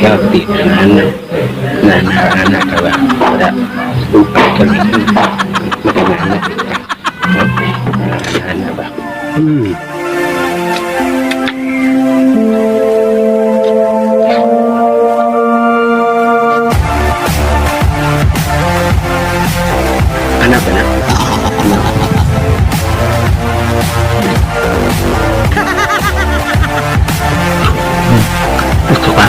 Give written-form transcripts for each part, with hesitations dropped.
Healthy na na na na ka ba? Para upay ka rin. Magana ka. Ana ba? Anak ba na? Ano? Gusto ka?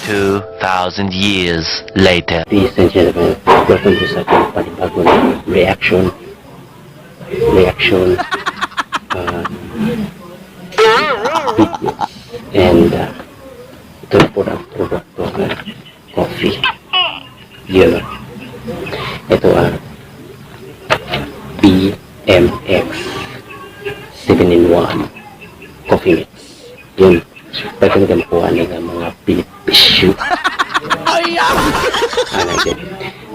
2,000 years later. Ladies and gentlemen, welcome to sa ating panibagong reaction videos. And ito na po ang produkto ng coffee. Yun. Ito ang BMX 7-in-1 coffee mix. Yun. Pwede na makuha nila mga benepisyo. Ano yun?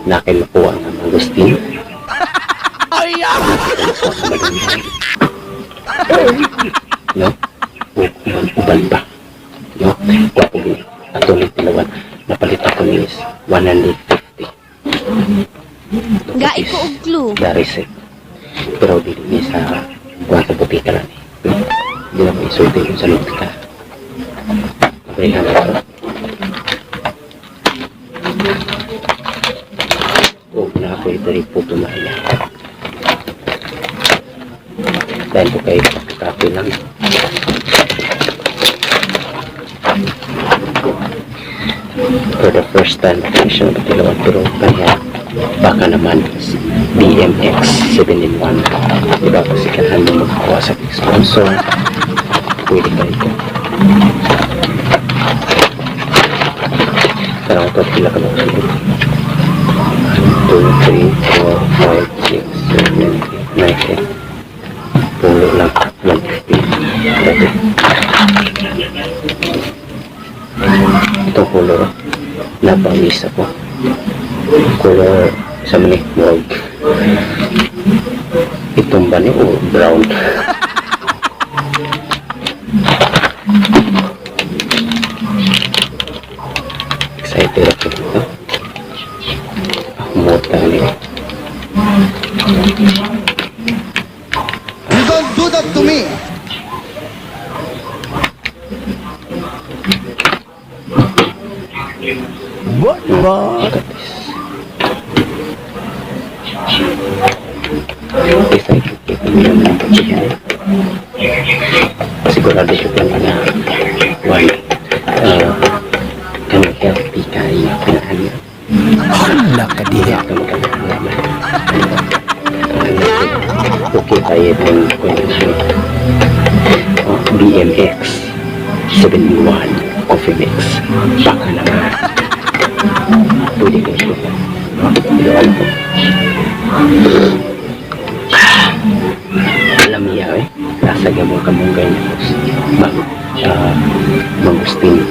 Na kayo makuha ng mangustin. Makuha ng malunggay. No? O uban-uban pa. No? Gwapo gini. Ato ni tilawan. Napalit ako ni is 150. Gai ko og clue. The receipt. Pero dili ni sa kuha sa butika lang eh. No? Hindi na ko isulti kung sa butika. Abrihan na ito. O, na ako ito rin po tumaya. Dahil po kayo, kape lang. For the first time, ako siya napatilawan. Pero kanya, baka naman BMX 7-in-1. Diba kasi kailangan mo magkuha sa sponsor. Pwede ka ito. Pero ito, pila ka ba? 1, 2, 3, 4, 5, 6, 7, 8, 9, 10. Pulo lang. 150. Grabe. Itong color, napawis ako. Color, sa mani, murag. Itong ba ni o brown? Excited ako dito. Mota ni. You don't do that to me. What? Look at this. Excited ko kung yung mga pagkain. Sigurado ko lang na one, kanang healthy kayo pinaan niya. Hala ka Hindi diha. ako magkakalaman. Okay tayo itong condition. Oh, BMX 71 Coffee Mix. Baka naman. Pwede kayo siya. No? Hindi alam ko. Alam niya eh. Nasa gamong kamunggay niya. Mag, mangustin.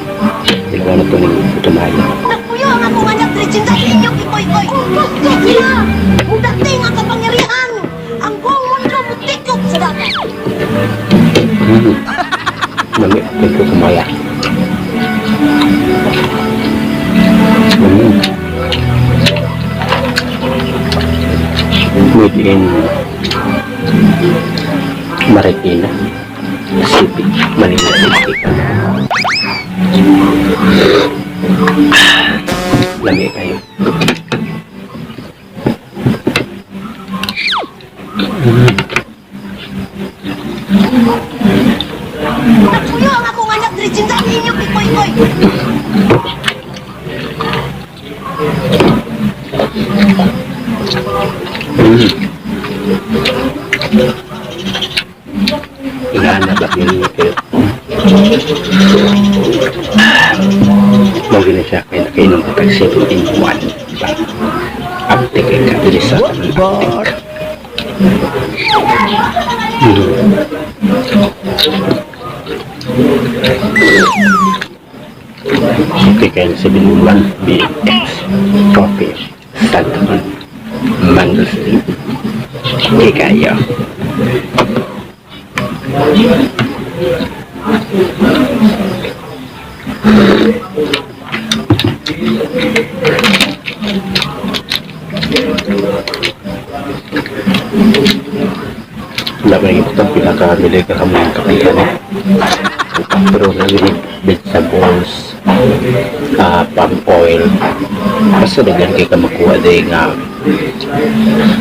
Dalawa na ito ng tumaya. Nagpuyo ang akong anak diri sa inyo kikoy-koy. Kung gusto sila, mudating ang kapangyarihan. Ang buong mundo mutikop sa dagat. Mami, okay ko kumaya. Made in Marikina City, Manila City. Lami kayo. Nagpuyo ang akong anak diri sa inyo kikoy-koy. Hinahanap lang yun kayo. Mawag na siya kaya nakainom ka tag 7 in 1. Diba? Aptik ay kabili sa tanang aptik. Okay kayo na 7-in-1 BMX coffee santan mangosteen. Okay kayo. Wala ba yung itong pinakabili ka kami ng kapihan eh. Pero nabili vegetables, palm oil. Basta daghan kay ka makuha day nga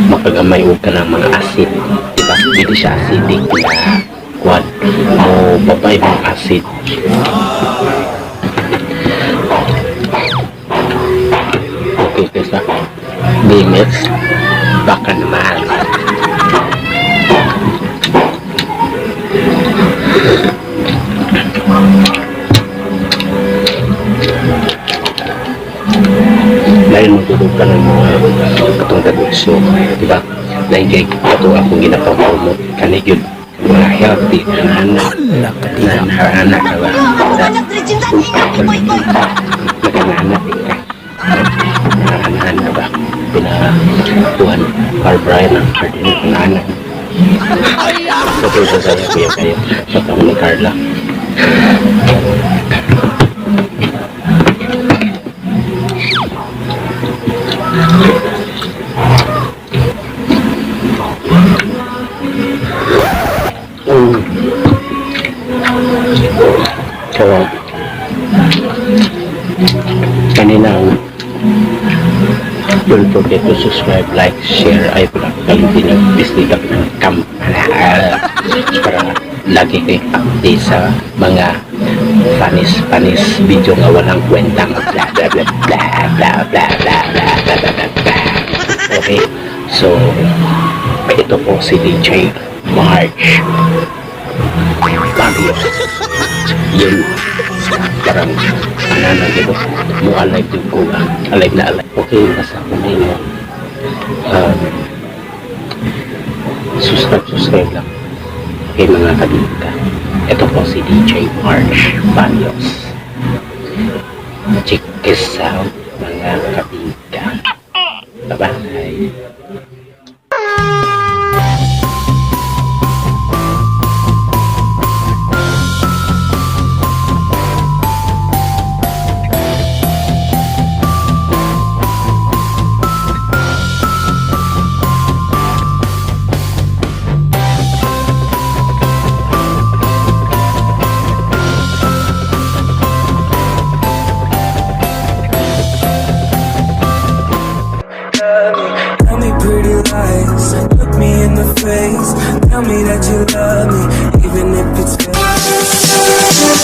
makagamay og ka ng mga acid. Diba? Dili siya acidic na kuan mo babay mong acid. Okay kaysa BMX, baka naman. Dahil magtutog ka ng mga katong tagutso, di ba? Dahil kay kato akong ginapapromote, kani yun, mga healthy, anak, Hala ka diha. na anak ka ba? Ang mga anak 300 inyong ikoy-koy. Nagananak ka. Nagananak ba? Pinakuhan, Carl Bryan ang Cardinal, anak. So, sa saya, kuya kayo. Sa ni Carla. So, kanina, don't forget to subscribe, like, share, ay pala, kalimtin ang bisita ng kampana para lagi kayo update sa mga panis panis video nga walang kwentang bla bla bla bla bla bla bla bla bla bla bla bla. Okay, so ito po si DJ March Barrios. Yun, parang ano na dito mo, alive yung ko ba, alive na alive. Okay, basta kung may subscribe, subscribe lang. Okay, mga kabinka, ito po si DJ March Barrios. Check this out, mga kabinka. Bye bye. Tell me pretty lies, look me in the face. Tell me that you love me, even if it's fake.